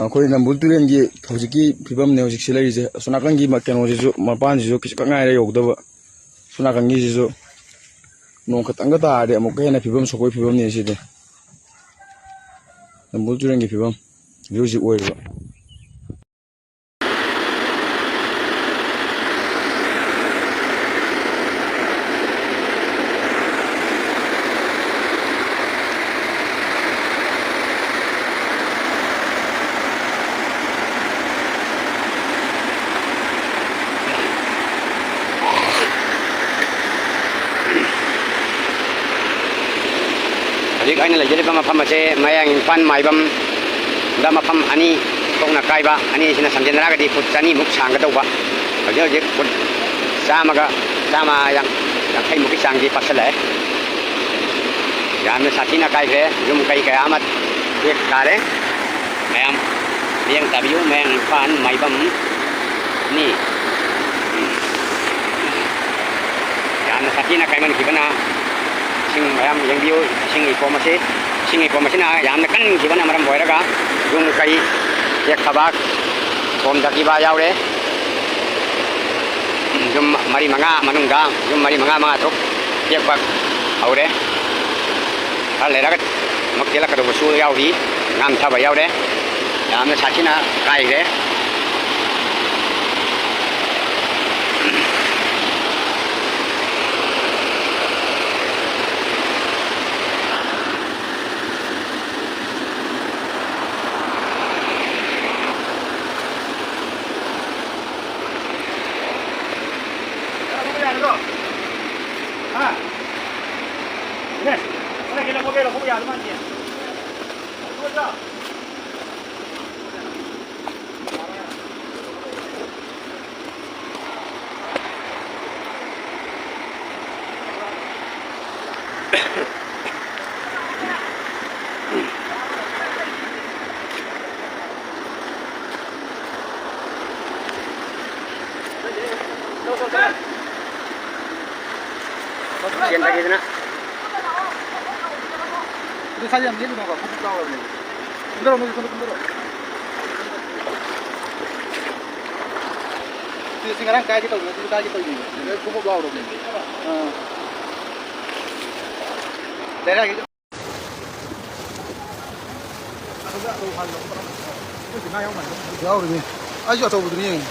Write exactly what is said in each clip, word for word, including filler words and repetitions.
ꯑꯩꯈꯣꯏ ꯅꯝꯕꯨꯜ ꯇꯨꯔꯦꯜꯒꯤ ꯍꯧꯖꯤꯛꯀꯤ ꯐꯤꯕꯝꯅꯦ ꯍꯧꯖꯤꯛꯁꯤ ꯂꯩꯔꯤꯁꯦ꯫ ꯑꯁꯣꯝ ꯅꯥꯀꯟꯒꯤ ꯃ-, ꯀꯩꯅꯣꯁꯤꯁꯨ, ꯃꯄꯥꯟꯁꯤꯁꯨ ꯈꯤꯇꯪ ꯉꯥꯏꯔꯦ ꯌꯧꯗꯕ꯫ ꯑꯁꯣꯝ ꯅꯥꯀꯟꯒꯤꯁꯤꯁꯨ ꯅꯣꯡ ꯈꯤꯇꯪꯒ ꯇꯥꯔꯗꯤ ꯑꯃꯨꯛꯀ ꯍꯦꯟꯅ ꯐꯤꯕꯝ ꯁꯣꯛꯄꯒꯤ ꯐꯤꯕꯝꯅꯦ ꯁꯤꯗꯤ꯫ ꯅꯝꯕꯨꯜ ꯇꯨꯔꯦꯜꯒꯤ ꯐꯤꯕꯝ ꯍꯧꯖꯤꯛ ꯍꯧꯖꯤꯛ ꯑꯣꯏꯔꯤꯕ꯫ ꯍꯧꯖꯤꯛ ꯑꯩꯅ ꯂꯩꯖꯔꯤꯕ ꯃꯐꯝ ꯑꯁꯦ ꯃꯌꯥꯡ ꯏꯝꯐꯥꯜ ꯃꯥꯏꯕꯝꯗ ꯃꯐꯝ ꯑꯅꯤ ꯊꯣꯛꯅ ꯀꯥꯏꯕ, ꯑꯅꯤꯁꯤꯅ ꯁꯝꯖꯤꯟꯅꯔꯒꯗꯤ ꯐꯨꯠ ꯆꯅꯤꯃꯨꯛ ꯁꯥꯡꯒꯗꯧꯕ꯫ ꯍꯧꯖꯤꯛ ꯍꯧꯖꯤꯛ ꯐꯨꯠ ꯆꯥꯝꯃꯒ, ꯆꯥꯝꯃ ꯌꯥꯡ-, ꯌꯥꯡꯈꯩꯃꯨꯛꯀꯤ ꯆꯥꯡꯗꯤ ꯄꯥꯛꯁꯜꯂꯛꯑꯦ꯫ ꯌꯥꯝꯅ ꯁꯥꯊꯤꯅ ꯀꯥꯏꯈ꯭ꯔꯦ꯫ ꯌꯨꯝ ꯀꯩ ꯀꯌꯥ ꯑꯃ ꯇꯦꯛ ꯇꯥꯔꯦ꯫ ꯃꯌꯥꯝ ꯃꯤꯠꯌꯦꯡ ꯇꯥꯕꯤꯌꯨ, ꯃꯌꯥꯡ ꯏꯝꯐꯥꯜ ꯃꯥꯏꯕꯝ ꯅꯤ꯫ ꯌꯥꯝꯅ ꯁꯥꯊꯤꯅ ꯀꯥꯏꯃꯟꯈꯤꯕꯅ ꯏꯁꯤꯡ ꯃꯌꯥꯝ ꯌꯦꯡꯕꯤꯌꯨ, ꯏꯁꯤꯡ ꯏꯄꯣꯝ ꯑꯁꯤ, ꯏꯁꯤꯡ ꯏꯄꯣꯝ ꯑꯁꯤꯅ ꯌꯥꯝꯅ ꯀꯟꯈꯤꯕꯅ ꯃꯔꯝ ꯑꯣꯏꯔꯒ ꯌꯨꯝ ꯀꯩ ꯇꯦꯛꯊꯕ, ꯊꯣꯝꯊꯈꯤꯕ ꯌꯥꯎꯔꯦ꯫ ꯌꯨꯝ ꯃꯔꯤ ꯃꯉꯥ ꯃꯅꯨꯡꯗ ꯌꯨꯝ ꯃꯔꯤ ꯃꯉꯥ, ꯃꯉꯥ ꯇꯔꯨꯛ ꯇꯦꯛꯄ ꯍꯧꯔꯦ꯫ ꯈꯔ ꯂꯩꯔꯒ ꯑꯃꯨꯛ ꯇꯦꯛꯂꯛꯀꯗꯧꯕꯁꯨ ꯌꯥꯎꯔꯤ, ꯉꯥꯝꯊꯕ ꯌꯥꯎꯔꯦ꯫ ꯌꯥꯝꯅ ꯁꯥꯊꯤꯅ ꯀꯥꯏꯈ꯭ꯔꯦ꯫ ꯆꯦꯟꯊꯒꯦꯗꯅ꯫ ꯑꯗꯨ ꯁ꯭ꯋꯥꯏꯗ ꯌꯥꯝ ꯂꯦꯡꯒꯅꯣꯕ, ꯈꯨꯠ ꯆꯥꯎꯔꯕꯅꯦ꯫ ꯀꯨꯝꯊꯔꯣ, ꯅꯣꯏꯁꯨ ꯁꯣꯝꯗ ꯀꯨꯝꯊꯔꯣ꯫ ꯁꯤ ꯉꯔꯥꯡ ꯀꯥꯏꯒꯦ ꯇꯧꯕꯅꯦ, ꯑꯗꯨꯁꯨ ꯀꯥꯏꯒꯦ ꯇꯧꯕꯅꯦ꯫ ꯂꯣꯏ ꯈꯨꯕꯣꯛ ꯂꯥꯎꯔꯕꯅꯦ꯫ ꯑꯥ꯫ ꯂꯩꯔꯛꯑꯒꯦ꯫ ꯌꯥꯎꯔꯤꯅꯤ꯫ ꯑꯩꯁꯨ ꯑꯆꯧꯕꯗꯨꯅꯤ ꯌꯦꯡꯉꯤ꯫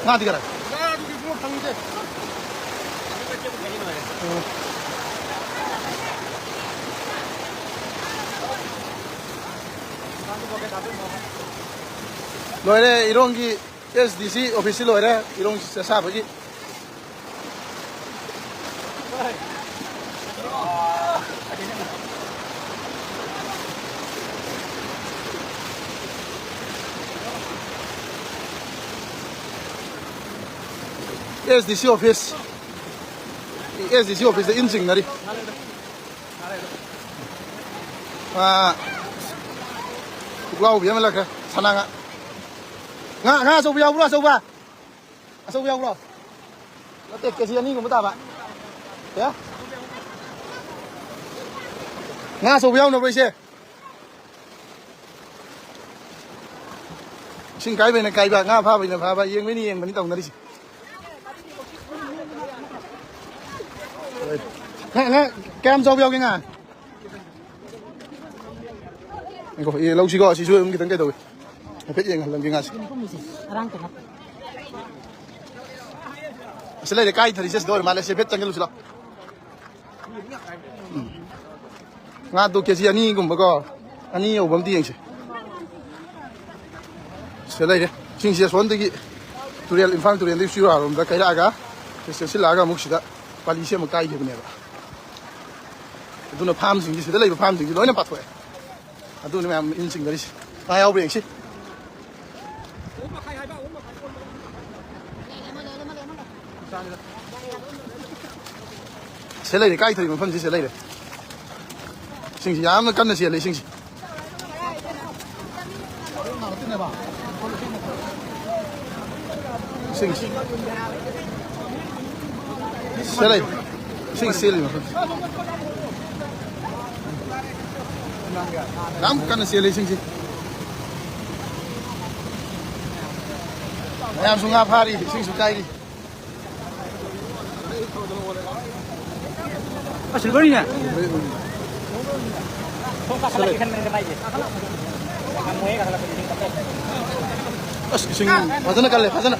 ꯉꯥꯗꯤ ꯀꯔꯥꯏ? ꯉꯥꯗꯨꯗꯤ ꯏꯕꯨꯡꯉꯣ ꯐꯪꯗꯦ꯫ ꯑꯣ꯫ ꯂꯣꯏꯔꯦ, ꯏꯔꯣꯡꯒꯤ ꯑꯦꯁ ꯗꯤ ꯁꯤ ꯑꯣꯐꯤꯁꯁꯤ ꯂꯣꯏꯔꯦ, ꯏꯔꯣꯡ ꯆꯦꯁꯥꯕꯒꯤ꯫ ꯑꯦꯁ ꯗꯤ ꯁꯤ ꯑꯣꯐꯤꯁ, ꯑꯦꯁ ꯗꯤ ꯁꯤ ꯑꯣꯐꯤꯁꯇ ꯏꯟ ꯆꯤꯡꯅꯔꯤ꯫ ꯑꯥ, ꯄꯨꯛꯂꯥꯎꯕꯤ ꯑꯃ ꯂꯥꯛꯈ꯭ꯔꯦ, ꯁꯅꯥ ꯉꯥ꯫ ꯉꯥ, ꯉꯥ ꯑꯆꯧꯕ ꯌꯥꯎꯕ꯭ꯔꯣ, ꯑꯆꯧꯕ? ꯑꯆꯧꯕ ꯌꯥꯎꯕ꯭ꯔꯣ? ꯅꯠꯇꯦ, ꯀꯦ ꯖꯤ ꯑꯅꯤꯒꯨꯝꯕ ꯇꯥꯕ꯫ ꯑꯦ? ꯉꯥ ꯑꯆꯧꯕ ꯌꯥꯎꯅꯕ꯭ꯔꯣ, ꯏꯆꯦ? ꯏꯁꯤꯡ ꯀꯥꯏꯕꯩꯅ ꯀꯥꯏꯕ, ꯉꯥ ꯐꯥꯕꯩꯅ ꯐꯥꯕ, ꯌꯦꯡꯕꯩꯅ ꯌꯦꯡꯕꯅꯤ ꯇꯧꯅꯔꯤꯁꯦ꯫ ꯉꯥ, ꯉꯥ, ꯀꯌꯥꯝ ꯆꯥꯎꯕ ꯌꯥꯎꯒꯦ ꯉꯥ? ꯉꯥꯏꯈꯣ, ꯑꯦ, ꯂꯧꯁꯤꯀꯣ, ꯑꯁꯤꯁꯨ ꯑꯗꯨꯝ ꯈꯤꯇꯪ ꯀꯩꯗꯧꯏ꯫ ꯍꯥꯏꯐꯦꯠ ꯌꯦꯡꯍꯜꯂꯝꯒꯦ ꯉꯥꯁꯦ꯫ ꯑꯁꯤ ꯂꯩꯔꯦ, ꯀꯥꯏꯊꯔꯤꯁꯦ ꯁꯤꯗ ꯑꯣꯏꯔ ꯃꯥꯜꯂꯦ꯫ ꯁꯤ ꯍꯥꯏꯐꯦꯠ ꯆꯪꯁꯤꯜꯂꯨꯁꯤ ꯂꯥꯎ꯫ ꯎꯝ꯫ ꯉꯥꯗꯣ ꯀꯦ ꯖꯤ ꯑꯅꯤꯒꯨꯝꯕꯀꯣ, ꯑꯅꯤ ꯌꯧꯕ ꯑꯝꯇ ꯌꯦꯡꯁꯦ꯫ ꯁꯤꯗ ꯂꯩꯔꯦ꯫ ꯏꯁꯤꯡꯁꯦ ꯑꯁꯣꯝꯗꯒꯤ ꯇꯨꯔꯦꯜ, ꯏꯝꯐꯥꯜ ꯇꯨꯔꯦꯜꯗꯒꯤ ꯆꯨꯔꯥꯔꯣꯝꯗ ꯀꯩꯔꯛꯑꯒ ꯁꯤ ꯆꯦꯟꯁꯤꯜꯂꯛꯑꯒ ꯑꯃꯨꯛ ꯁꯤꯗ ꯄꯥꯂꯤꯁꯦ ꯑꯃꯨꯛ ꯀꯥꯏꯈꯤꯕꯅꯦꯕ꯫ ꯑꯗꯨꯅ ꯐꯥꯝꯁꯤꯡꯁꯤ, ꯁꯤꯗ ꯂꯩꯕ ꯐꯥꯝꯁꯤꯡꯁꯤ ꯂꯣꯏꯅ ꯄꯥꯊꯣꯛꯑꯦ꯫ ꯑꯗꯨꯅ ꯃꯌꯥꯝ ꯏꯟ ꯆꯤꯡꯅꯔꯤꯁꯦ꯫ ꯉꯥ ꯌꯥꯎꯕ꯭ꯔꯥ ꯌꯦꯡꯁꯤ꯫ ꯁꯤ ꯂꯩꯔꯦ, ꯀꯥꯏꯊꯔꯤ ꯃꯐꯝꯁꯤ ꯁꯤ ꯂꯩꯔꯦ꯫ ꯏꯁꯤꯡꯁꯤ ꯌꯥꯝꯅ ꯀꯟꯅ ꯆꯦꯜꯂꯦ, ꯏꯁꯤꯡꯁꯤ꯫ ꯏꯁꯤꯡꯁꯤ꯫ ꯁꯤ ꯂꯩ꯫ ꯏꯁꯤꯡ ꯆꯦꯜꯂꯤ ꯃꯐꯝꯁꯤ꯫ ꯌꯥꯝ ꯀꯟꯅ ꯆꯦꯜꯂꯤ ꯏꯁꯤꯡꯁꯤ꯫ ꯃꯌꯥꯝꯁꯨ ꯉꯥ ꯐꯥꯔꯤ, ꯏꯁꯤꯡꯁꯨ ꯀꯥꯏꯔꯤ꯫ ꯑꯁ, ꯁꯤꯜꯚꯔꯅꯤꯅꯦ꯫ ꯑꯁ, ꯏꯁꯤꯡ ꯐꯖꯅ ꯀꯜꯂꯦ, ꯐꯖꯅ꯫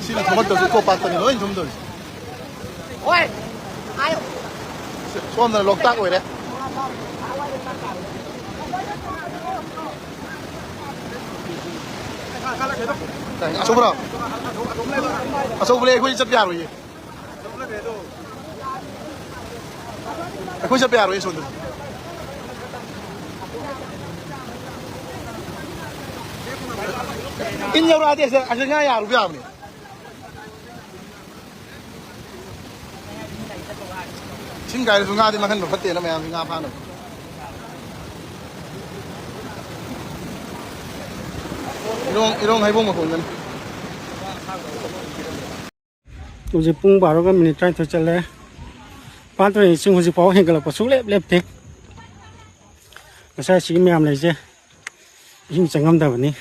ꯁꯤꯅ ꯊꯨꯝꯃꯛꯇꯕꯁꯦ ꯏꯀꯣ ꯄꯥꯔꯛꯇꯅꯤ ꯂꯣꯏ ꯊꯨꯝꯗꯧꯔꯤꯁꯦ꯫ ꯁꯣꯝꯗꯅ ꯂꯣꯛꯇꯥꯛ ꯑꯣꯏꯔꯦ꯫ ꯑꯆꯧꯕ꯭ꯔꯣ? ꯑꯆꯧꯕ ꯂꯩ, ꯑꯩꯈꯣꯏ ꯆꯠꯄ ꯌꯥꯔꯣꯏꯌꯦ꯫ ꯑꯩꯈꯣꯏ ꯆꯠꯄ ꯌꯥꯔꯣꯏꯌꯦ ꯁꯣꯝꯗ꯫ ꯏꯟ ꯌꯧꯔꯛꯑꯗꯤ ꯑꯁꯤꯗ, ꯑꯁꯤꯗ ꯉꯥ ꯌꯥꯔꯨꯕ ꯌꯥꯕꯅꯦ꯫ ꯏꯁꯤꯡ ꯀꯥꯏꯔꯁꯨ ꯉꯥꯗꯤ ꯃꯥꯡꯍꯟꯕ ꯐꯠꯇꯦꯅ ꯃꯌꯥꯝꯁꯤ ꯉꯥ ꯐꯥꯅꯕ꯫ ꯏꯔꯣꯡ, ꯏꯔꯣꯡ ꯍꯩꯕꯣꯡ ꯃꯈꯣꯡꯗꯅꯤ꯫ ꯍꯧꯖꯤꯛ ꯄꯨꯡ ꯕꯥꯔꯣꯒ ꯃꯤꯅꯤꯠ ꯇꯔꯥꯅꯤꯊꯣꯏ ꯆꯠꯂꯦ꯫ ꯄꯥꯠꯇꯨꯔꯦꯜ ꯏꯁꯤꯡ ꯍꯧꯖꯤꯛ ꯐꯥꯎ ꯍꯦꯟꯒꯠꯂꯛꯄ ꯁꯨꯡꯂꯦꯞ ꯂꯦꯞꯇꯦ꯫ ꯉꯁꯥꯏ ꯑꯁꯤꯒꯤ ꯃꯌꯥꯝ ꯂꯩꯁꯦ ꯏꯁꯤꯡ ꯆꯪꯉꯝꯗꯕꯅꯤ꯫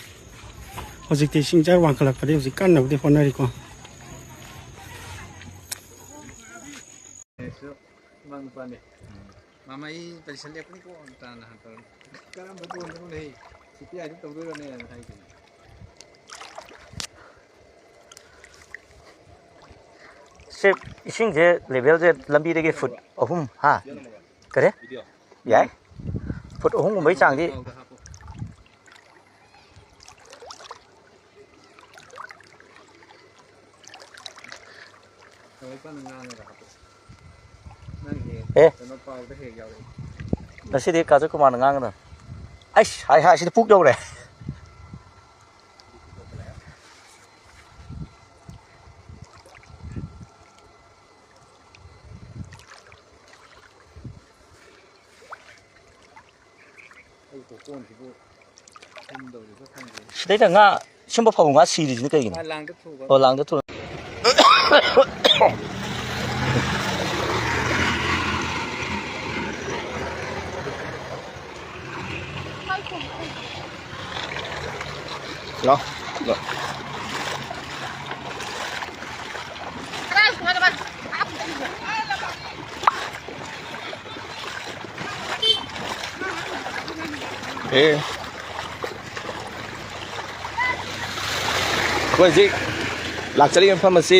ꯍꯧꯖꯤꯛꯇꯤ ꯏꯁꯤꯡ ꯖꯔ ꯋꯥꯡꯈꯠꯂꯛꯄꯗꯒꯤ ꯍꯧꯖꯤꯛ ꯀꯟꯅꯕꯨꯗꯤ ꯍꯣꯠꯅꯔꯤꯀꯣ꯫ ꯃꯃꯩ ꯄꯩꯁꯜꯂꯦ ꯄꯨꯡ ꯀꯣꯟ ꯇꯥꯅ ꯍꯥꯟ ꯇꯧꯔꯝꯃꯤ꯫ ꯀꯔꯝꯕ ꯀꯣꯟꯗꯅꯣ ꯂꯩ? ꯁꯤ ꯄꯤ ꯑꯥꯏꯗ ꯇꯧꯗꯣꯏꯔꯣꯅꯦꯅ ꯍꯥꯏꯁꯤꯅꯤ꯫ ꯁꯤ ꯏꯁꯤꯡꯁꯦ ꯂꯦꯚꯦꯜꯁꯦ ꯂꯝꯕꯤꯗꯒꯤ ꯐꯨꯠ ꯑꯍꯨꯝ, ꯍꯥ? ꯀꯔꯤ? ꯌꯥꯏ꯫ ꯐꯨꯠ ꯑꯍꯨꯝꯒꯨꯝꯕꯩ ꯆꯥꯡꯗꯤ꯫ ꯅꯪꯒꯤ ꯑꯦ꯫ ꯀꯩꯅꯣ ꯄꯥꯎꯗ ꯍꯦꯛ ꯌꯥꯎꯔꯛꯏ꯫ ꯉꯁꯤꯗꯤ ꯀꯥ ꯖꯣꯏꯀꯨꯃꯥꯔꯅ ꯉꯥꯡꯒꯗꯕꯅꯤ꯫ ꯑꯩꯁ, ꯍꯥꯏ, ꯍꯥꯏ, ꯁꯤꯗꯤ ꯄꯨꯛ ꯌꯧꯔꯦ꯫ ꯑꯩ ꯀꯣꯀꯣꯟꯁꯤꯕꯨ ꯁꯤꯗꯩꯗ ꯉꯥ ꯁꯨꯝꯕ ꯐꯕ ꯉꯥ ꯁꯤꯔꯤꯁꯤꯅ ꯀꯩꯒꯤꯅꯣ? ꯑꯣ, ꯂꯥꯡꯗ ꯊꯨꯕ꯫ ꯂꯥꯎ꯫ ꯂꯥꯎ꯫ ꯑꯦ꯫ ꯑꯩꯈꯣꯏ ꯍꯧꯖꯤꯛ ꯂꯥꯛꯆꯔꯤꯕ ꯃꯐꯝ ꯑꯁꯤ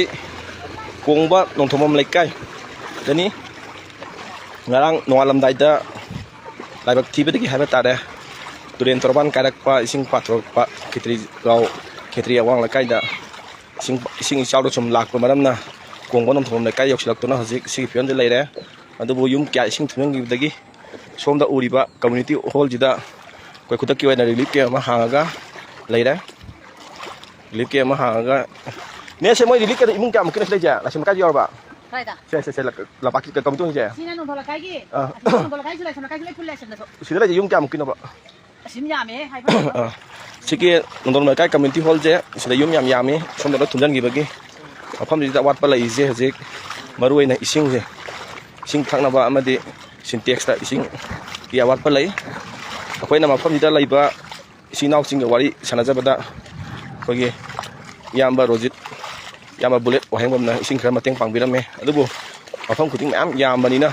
ꯀꯣꯡꯕ ꯅꯣꯡꯊꯣꯡꯕꯝ ꯂꯩꯀꯥꯏꯗꯅꯤ꯫ ꯉꯔꯥꯡ ꯅꯣꯡꯉꯥꯜꯂꯝꯗꯥꯏꯗ ꯂꯥꯏꯕꯛ ꯊꯤꯕꯗꯒꯤ ꯍꯥꯏꯕ ꯇꯥꯔꯦ, ꯇꯨꯔꯦꯟ ꯇꯣꯔꯕꯥꯟ ꯀꯥꯏꯔꯛꯄ, ꯏꯁꯤꯡ ꯄꯥꯊꯣꯔꯛꯄ, ꯈꯦꯇ꯭ꯔꯤꯒꯥꯎ, ꯈꯦꯇ꯭ꯔꯤ ꯑꯋꯥꯡ ꯂꯩꯀꯥꯏꯗ ꯏꯁꯤꯡ, ꯏꯁꯤꯡ ꯏꯆꯥꯎꯗ ꯁꯨꯝ ꯂꯥꯛꯄ ꯃꯔꯝꯅ ꯀꯣꯡꯕ ꯅꯣꯡꯊꯣꯡꯕꯝ ꯂꯩꯀꯥꯏ ꯌꯧꯁꯤꯜꯂꯛꯇꯨꯅ ꯍꯧꯖꯤꯛ ꯁꯤꯒꯤ ꯐꯤꯕꯝꯗ ꯂꯩꯔꯦ꯫ ꯑꯗꯨꯕꯨ ꯌꯨꯝ ꯀꯌꯥ ꯏꯁꯤꯡ ꯊꯨꯝꯖꯤꯟꯈꯤꯕꯗꯒꯤ ꯁꯣꯝꯗ ꯎꯔꯤꯕ community hall ꯁꯤꯗ ꯑꯩꯈꯣꯏ ꯈꯨꯗꯛꯀꯤ ꯑꯣꯏꯅ relief camp ꯑꯃ ꯍꯥꯡꯉꯒ ꯂꯩꯔꯦ꯫ Relief camp ꯑꯃ ꯍꯥꯡꯉꯒ, ꯅꯦꯁꯦ, ꯃꯣꯏ relief camp ꯏꯃꯨꯡ ꯀꯌꯥꯃꯨꯛꯀꯤꯅꯣ ꯁꯤ ꯂꯩꯁꯦ? ꯂꯥꯏꯁ꯭ꯔꯝ ꯂꯩꯀꯥꯏꯗ ꯌꯥꯎꯔꯕ? ꯀꯥꯏꯗ? ꯁꯦ, ꯁꯦ, ꯁꯦ, ꯂ-, ꯂꯝꯄꯥꯛꯀꯤ ꯀ-, committee ꯍꯣꯜꯁꯦ? ꯁꯤꯅ ꯅꯣꯡꯊꯣꯛ ꯂꯩꯀꯥꯏꯒꯤ, ꯑꯥ꯫ ꯑꯁꯤꯅ ꯅꯣꯡꯊꯣꯛ ꯂꯩꯀꯥꯏꯁꯨ, ꯂꯥꯏꯁ꯭ꯔꯝ ꯂꯩꯀꯥꯏꯁꯨ ꯂꯣꯏ ꯄꯨꯜꯂꯦ ꯑꯁꯣꯝꯗꯁꯨ꯫ ꯁꯤꯗ ꯂꯩꯁꯦ ꯌꯨꯝ ꯀꯌꯥꯃꯨꯛꯀꯤꯅꯣꯕ? ꯑꯁꯤ ꯌꯥꯝꯃꯦ ꯍꯥꯏꯕ꯫ ꯑꯥ꯫ ꯁꯤꯒꯤ ꯅꯣꯡꯊꯣꯛ ꯂꯩꯀꯥꯏ community hall ꯁꯦ, ꯁꯤꯗ ꯌꯨꯝ ꯌꯥꯝ ꯌꯥꯝꯃꯤ, ꯁꯣꯝꯗ ꯂꯣꯏ ꯊꯨꯝꯖꯤꯟꯈꯤꯕꯒꯤ꯫ ꯃꯐꯝꯁꯤꯗ ꯑꯋꯥꯠꯄ ꯂꯩꯔꯤꯁꯦ ꯍꯧꯖꯤꯛ ꯃꯔꯨꯑꯣꯏꯅ ꯏꯁꯤꯡꯁꯦ, ꯏꯁꯤꯡ ꯊꯛꯅꯕ ꯑꯃꯗꯤ ꯁꯤꯟꯇꯦꯛꯁꯇ ꯏꯁꯤꯡꯒꯤ ꯑꯋꯥꯠꯄ ꯂꯩ꯫ ꯑꯩꯈꯣꯏꯅ ꯃꯐꯝꯁꯤꯗ ꯂꯩꯕ ꯏꯆꯤꯟ ꯏꯅꯥꯎꯁꯤꯡꯒ ꯋꯥꯔꯤ ꯁꯥꯟꯅꯖꯕꯗ, ꯑꯩꯈꯣꯏꯒꯤ ꯏꯌꯥꯝꯕ ꯔꯣꯖꯤꯠ, ꯏꯌꯥꯝꯕ ꯕꯨꯂꯦꯠ ꯋꯥꯍꯦꯡꯕꯝꯅ ꯏꯁꯤꯡ ꯈꯔ ꯃꯇꯦꯡ ꯄꯥꯡꯕꯤꯔꯝꯃꯦ꯫ ꯑꯗꯨꯕꯨ ꯃꯐꯝ ꯈꯨꯗꯤꯡ ꯃꯌꯥꯝ ꯌꯥꯝꯕꯅꯤꯅ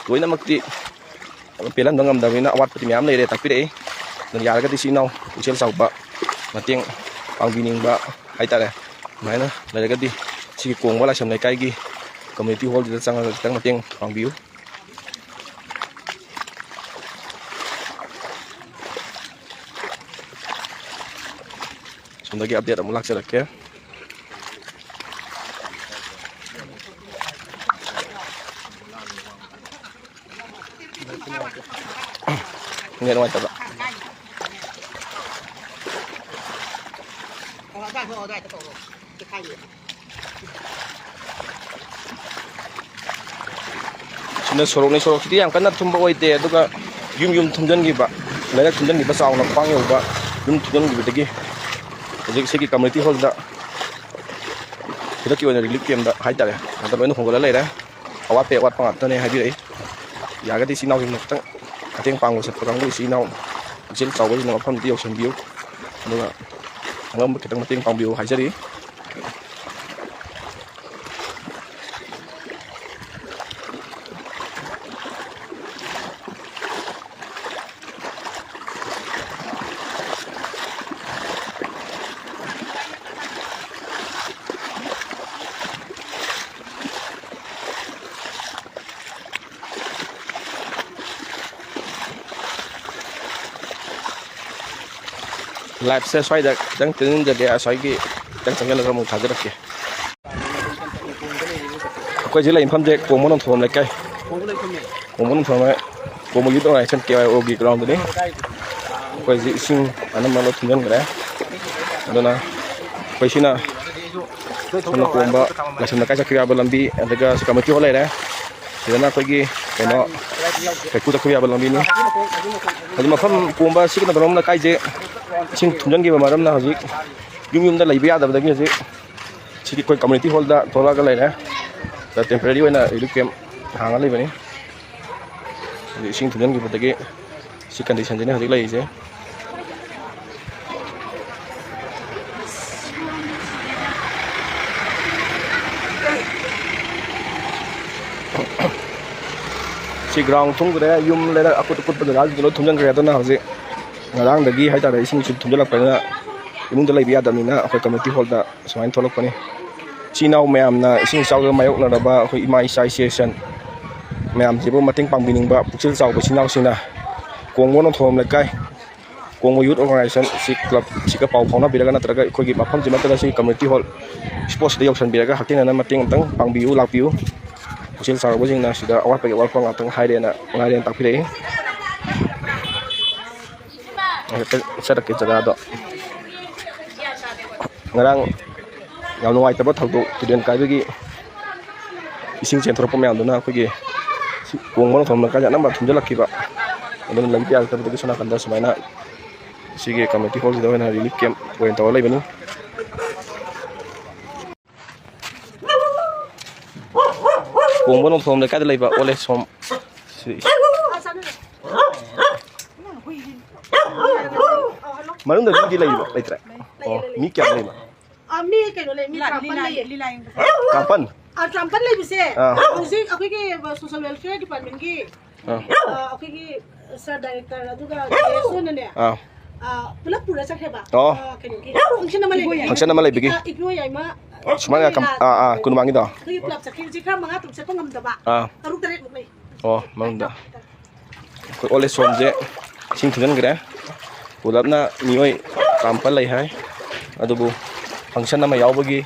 ꯂꯣꯏꯅꯃꯛꯇꯤ ꯄꯦꯜꯍꯟꯕ ꯉꯝꯗꯕꯅꯤꯅ ꯑꯋꯥꯠꯄꯗꯤ ꯃꯌꯥꯝ ꯂꯩꯔꯦ, ꯇꯥꯛꯄꯤꯔꯛꯏ꯫ ꯑꯗꯨꯅ ꯌꯥꯔꯒꯗꯤ ꯏꯆꯤꯟ ꯏꯅꯥꯎ ꯄꯨꯛꯆꯦꯜ ꯆꯥꯎꯕ ꯃꯇꯦꯡ ꯄꯥꯡꯕꯤꯅꯤꯡꯕ ꯍꯥꯏꯇꯥꯔꯦ, ꯑꯗꯨꯃꯥꯏꯅ ꯂꯩꯔꯒꯗꯤ ꯁꯤꯒꯤ ꯀꯣꯡꯕ ꯂꯥꯏꯁ꯭ꯔꯝ ꯂꯩꯀꯥꯏꯒꯤ community hall ꯁꯤꯗ ꯆꯪꯉꯒ ꯈꯤꯇꯪ ꯃꯇꯦꯡ ꯄꯥꯡꯕꯤꯌꯨ꯫ ꯁꯣꯝꯗꯒꯤ update ꯑꯃꯨꯛ ꯂꯥꯛꯆꯔꯛꯀꯦ꯫ Net ꯅꯨꯡꯉꯥꯏꯇꯕ꯫ ꯁꯤꯅ ꯁꯣꯔꯣꯛꯅꯤ꯫ ꯁꯣꯔꯣꯛꯁꯤꯗꯤ ꯌꯥꯝ ꯀꯟꯅ ꯊꯨꯝꯕ ꯑꯣꯏꯗꯦ, ꯑꯗꯨꯒ ꯌꯨꯝ ꯌꯨꯝ ꯊꯨꯝꯖꯤꯟꯈꯤꯕ, ꯂꯩꯔꯛ ꯊꯨꯝꯖꯤꯟꯈꯤꯕ, ꯆꯥꯎꯅ ꯈ꯭ꯋꯥꯡ ꯌꯧꯕ ꯌꯨꯝ ꯊꯨꯝꯖꯤꯟꯈꯤꯕꯗꯒꯤ ꯍꯧꯖꯤꯛ ꯁꯤꯒꯤ community hall ꯗ ꯈꯨꯗꯛꯀꯤ ꯑꯣꯏꯅ relief camp ꯇ ꯍꯥꯏꯇꯥꯔꯦ, ꯑꯗ ꯂꯣꯏꯅ ꯍꯣꯡꯒꯠꯂ ꯂꯩꯔꯦ꯫ ꯑꯋꯥꯠꯄꯩ ꯑꯋꯥꯠꯄ ꯉꯥꯛꯇꯅꯦ ꯍꯥꯏꯕꯤꯔꯛꯏ꯫ ꯌꯥꯔꯒꯗꯤ ꯏꯆꯤꯟ ꯏꯅꯥꯎꯁꯤꯡꯅ ꯈꯤꯇꯪ ꯃꯇꯦꯡ ꯄꯥꯡꯕ ꯆꯠꯄ ꯀꯥꯡꯕꯨ, ꯏꯆꯤꯟ ꯏꯅꯥꯎ ꯄꯨꯛꯆꯦꯜ ꯆꯥꯎꯕꯁꯤꯡꯅ ꯃꯐꯝꯗꯨꯗ ꯌꯧꯁꯤꯟꯕꯤꯌꯨ꯫ ꯑꯗꯨꯒ ꯈꯪꯂꯝꯕ ꯈꯤꯇꯪ ꯃꯇꯦꯡ ꯄꯥꯡꯕꯤꯌꯨ ꯍꯥꯏꯖꯔꯤ꯫ Live ꯁꯦ ꯁ꯭ꯋꯥꯏꯗ ꯈꯤꯇꯪ ꯇꯦꯟꯖꯟꯖꯒꯦ, ꯑꯁ꯭ꯋꯥꯏꯒꯤ ꯈꯤꯇꯪ ꯆꯪꯁꯤꯜꯂꯒ ꯑꯃꯨꯛ ꯊꯥꯖꯔꯛꯀꯦ꯫ ꯑꯩꯈꯣꯏ ꯍꯧꯖꯤꯛ ꯂꯩꯔꯤꯕ ꯃꯐꯝꯁꯦ ꯀꯣꯡꯕ ꯅꯣꯡꯊꯣꯝ ꯂꯩꯀꯥꯏ꯫ ꯀꯣꯡꯕ ꯅꯣꯡꯊꯣꯝ ꯂꯩꯀꯥꯏ꯫ ꯀꯣꯡꯕ ꯌꯨꯠ ꯑꯣꯔꯒꯅꯥꯏꯖꯦꯁꯟ, ꯀꯦ ꯋꯥꯏ ꯑꯣꯒꯤ ꯒ꯭ꯔꯥꯎꯟꯗꯅꯤ꯫ ꯑꯩꯈꯣꯏ ꯍꯧꯖꯤꯛ ꯏꯁꯤꯡ ꯑꯅꯝꯕ ꯂꯣꯏ ꯊꯨꯝꯖꯤꯟꯈ꯭ꯔꯦ꯫ ꯑꯗꯨꯅ ꯑꯩꯈꯣꯏ ꯁꯤꯅ ꯁꯣꯝꯅ ꯀꯣꯡꯕ ꯂꯥꯏꯁ꯭ꯔꯝ ꯂꯩꯀꯥꯏ ꯆꯠꯈꯤꯕ ꯌꯥꯕ ꯂꯝꯕꯤ, ꯑꯗꯨꯒ ꯁꯤ ꯀꯝꯃ꯭ꯌꯨꯅꯤꯇꯤ ꯍꯣꯜ ꯂꯩꯔꯦ꯫ ꯁꯤꯗꯅ ꯑꯩꯈꯣꯏꯒꯤ ꯀꯩꯅꯣ, ꯀꯩꯀꯨ ꯆꯠꯈꯤꯕ ꯌꯥꯕ ꯂꯝꯕꯤꯅꯤ꯫ ꯍꯧꯖꯤꯛ ꯃꯐꯝ ꯀꯣꯡꯕ ꯁꯤ ꯀꯩꯅꯣ ꯂꯩꯀꯥꯏꯁꯦ ꯏꯁꯤꯡ ꯊꯨꯝꯖꯤꯟꯈꯤꯕ ꯃꯔꯝꯅ ꯍꯧꯖꯤꯛ ꯌꯨꯝ ꯌꯨꯝꯗ ꯂꯩꯕ ꯌꯥꯗꯕꯗꯒꯤ ꯍꯧꯖꯤꯛ ꯁꯤꯒꯤ ꯑꯩꯈꯣꯏ ꯀꯝꯃ꯭ꯌꯨꯅꯤꯇꯤ ꯍꯣꯜꯗ ꯊꯣꯛꯂꯛꯑꯒ ꯂꯩꯔꯦ꯫ ꯇꯦꯝꯄꯔꯦꯔꯤ ꯑꯣꯏꯅ ꯔꯤꯂꯤꯐ ꯀꯦꯝꯞ ꯍꯥꯡꯉ ꯂꯩꯕꯅꯤ꯫ ꯍꯧꯖꯤꯛ ꯏꯁꯤꯡ ꯊꯨꯝꯖꯤꯟꯈꯤꯕꯗꯒꯤ ꯁꯤ ꯀꯟꯗꯤꯁꯟꯁꯤꯅꯤ ꯍꯧꯖꯤꯛ ꯂꯩꯔꯤꯁꯦ꯫ ꯁꯤ ꯒ꯭ꯔꯥꯎꯟ ꯊꯨꯝꯈ꯭ꯔꯦ, ꯌꯨꯝ ꯂꯩꯔꯛ ꯑꯀꯨꯠ ꯑꯀꯨꯠꯄ ꯖꯒꯥꯁꯤꯡꯗꯣ ꯂꯣꯏ ꯊꯨꯝꯖꯤꯟꯈ꯭ꯔꯦ꯫ ꯑꯗꯨꯅ ꯍꯧꯖꯤꯛ ꯉꯔꯥꯡꯗꯒꯤ ꯍꯥꯏꯇꯥꯔꯦ, ꯏꯁꯤꯡꯁꯤ ꯊꯨꯝꯖꯤꯜꯂꯛꯄꯅꯤꯅ ꯏꯃꯨꯡꯗ ꯂꯩꯕ ꯌꯥꯗꯕꯅꯤꯅ ꯑꯩꯈꯣꯏ ꯀꯝꯃ꯭ꯌꯨꯅꯤꯇꯤ ꯍꯣꯜꯗ ꯁꯨꯃꯥꯏꯅ ꯊꯣꯛꯂꯛꯄꯅꯤ꯫ ꯏꯆꯤꯜ ꯏꯅꯥꯎ ꯃꯌꯥꯝꯅ ꯏꯁꯤꯡ ꯏꯆꯥꯎꯗ ꯃꯥꯌꯣꯛꯅꯔꯕ ꯑꯩꯈꯣꯏ ꯏꯃꯥ ꯏꯆꯥ ꯏꯆꯦ ꯏꯆꯟ ꯃꯌꯥꯝꯁꯤꯕꯨ ꯃꯇꯦꯡ ꯄꯥꯡꯕꯤꯅꯤꯡꯕ ꯄꯨꯛꯆꯦꯜ ꯆꯥꯎꯕ ꯏꯆꯤꯜ ꯏꯅꯥꯎꯁꯤꯡꯅ ꯀꯣꯡꯕ ꯅꯣꯡꯊꯣꯝ ꯂꯩꯀꯥꯏ, ꯀꯣꯡꯕ ꯌꯨꯠ ꯑꯣꯔꯒꯅꯥꯏꯖꯦꯁꯟ ꯁꯤ ꯀ꯭ꯂꯕ ꯁꯤꯒ ꯄꯥꯎ ꯐꯥꯎꯅꯕꯤꯔꯒ, ꯅꯠꯇ꯭ꯔꯒ ꯑꯩꯈꯣꯏꯒꯤ ꯃꯐꯝꯁꯤ ꯅꯠꯇ꯭ꯔꯒ ꯁꯤ ꯀꯝꯃ꯭ꯌꯨꯅꯤꯇꯤ ꯍꯣꯜ ꯁ꯭ꯄꯣꯔꯠꯁꯤꯗ ꯌꯧꯁꯤꯟꯕꯤꯔꯒ ꯍꯛꯊꯦꯡꯅꯅ ꯃꯇꯦꯡ ꯑꯝꯇꯪ ꯄꯥꯡꯕꯤꯌꯨ, ꯂꯥꯛꯄꯤꯌꯨ꯫ ꯄꯨꯛꯆꯦꯜ ꯆꯥꯎꯕꯁꯤꯡꯅ ꯁꯤꯗ ꯑꯋꯥꯠꯄꯒꯤ ꯑꯋꯥꯠꯄ ꯉꯥꯛꯇꯪ ꯍꯥꯏꯔꯦꯅ ꯉꯥꯏꯔꯦꯅ ꯇꯥꯛꯄꯤꯔꯛꯏ꯫ ꯍꯥꯏꯐꯦꯠꯇꯪ ꯆꯠꯂꯛꯀꯦ ꯖꯒꯥꯗꯣ꯫ ꯉꯔꯥꯡ ꯌꯥꯝ ꯅꯨꯡꯉꯥꯏꯇꯕ ꯊꯧꯗꯣꯛ, ꯇꯨꯔꯦꯟ ꯀꯥꯏꯕꯒꯤ ꯏꯁꯤꯡ ꯆꯦꯟꯊꯣꯔꯛꯄ ꯃꯌꯥꯝꯗꯨꯅ ꯑꯩꯈꯣꯏꯒꯤ ꯁꯤ ꯀꯣꯡꯕ ꯅꯣꯡꯊꯣꯝ ꯂꯩꯀꯥꯏꯁꯦ ꯑꯅꯝꯕ ꯊꯨꯝꯖꯤꯜꯂꯛꯈꯤꯕ꯫ ꯑꯗꯨꯅ ꯂꯝꯕꯤ ꯌꯥꯔꯛꯇꯕꯗꯒꯤ ꯁꯣꯝ ꯅꯥꯀꯟꯗ ꯁꯨꯃꯥꯏꯅ ꯁꯤꯒꯤ ꯀꯝꯃ꯭ꯌꯨꯅꯤꯇꯤ ꯍꯣꯜꯁꯤꯗ ꯑꯣꯏꯅ ꯔꯤꯂꯤꯐ ꯀꯦꯝꯞ ꯑꯣꯏꯅ ꯇꯧꯔ ꯂꯩꯕꯅꯤ꯫ ꯀꯣꯡꯕ ꯅꯣꯡꯊꯣꯝ ꯂꯩꯀꯥꯏꯗ ꯂꯩꯕ ꯑꯣꯜ ꯑꯦꯖ ꯍꯣꯝ꯫ ꯁꯤ ꯃꯅꯨꯡꯗ ꯃꯤꯗꯤ ꯂꯩꯕ꯭ꯔꯣ? ꯂꯩꯇ꯭ꯔꯦ꯫ ꯑꯣ, ꯃꯤ ꯀꯌꯥ ꯂꯩꯕ? ꯑ, ꯃꯤ ꯀꯩꯅꯣ ꯂꯩ, ꯃꯤ ꯇꯔꯥꯃꯥꯄꯜ ꯂꯩꯌꯦ꯫ ꯇꯔꯥꯃꯥꯄꯜ? ꯑ, ꯍꯧꯖꯤꯛ ꯑꯩꯈꯣꯏꯒꯤ social welfare departmentꯀꯤ, ꯑ, ꯑꯩꯈꯣꯏꯒꯤ sir director ꯑꯗꯨꯒ ꯖꯦ ꯑꯦꯁ ꯑꯣꯅꯅꯦ, ꯑ, ꯄꯨꯂꯞ ꯄꯨꯔ ꯆꯠꯈ꯭ꯔꯦꯕ꯫ ꯑꯣ꯫ ꯑ, ꯀꯩꯅꯣꯒꯤ function ꯑꯃ ꯂꯩꯕꯒꯤ꯫ Function ꯑꯃ ꯂꯩꯕꯒꯤ꯫ ꯏꯄꯨ ꯌꯥꯏꯃ ꯁꯨꯃꯥꯏꯅ ꯀꯝ-, ꯑꯥ, ꯑꯥ, ꯀꯣꯅꯨꯡꯃꯥꯡꯒꯤꯗꯣ? ꯑꯩꯈꯣꯏꯒꯤ ꯄꯨꯂꯞ ꯆꯠꯈꯤꯕꯁꯤ ꯈꯔ ꯃꯉꯥ ꯇꯔꯨꯛ ꯆꯠꯄ ꯉꯝꯗꯕ꯫ ꯑꯥ꯫ ꯇꯔꯨꯛ ꯇꯔꯦꯠꯃꯨꯛ ꯂꯩ꯫ ꯑꯣ, ꯃꯅꯨꯡꯗ꯫ ꯑꯩꯈꯣꯏ old age homeꯁꯦ ꯏꯁꯤꯡ ꯊꯨꯝꯖꯤꯟꯈ꯭ꯔꯦ꯫ ꯄꯨꯂꯞꯅ ꯃꯤꯑꯣꯏ ꯇꯔꯥꯃꯥꯄꯜ ꯂꯩ ꯍꯥꯏ꯫ ꯑꯗꯨꯕꯨ function ꯑꯃ ꯌꯥꯎꯕꯒꯤ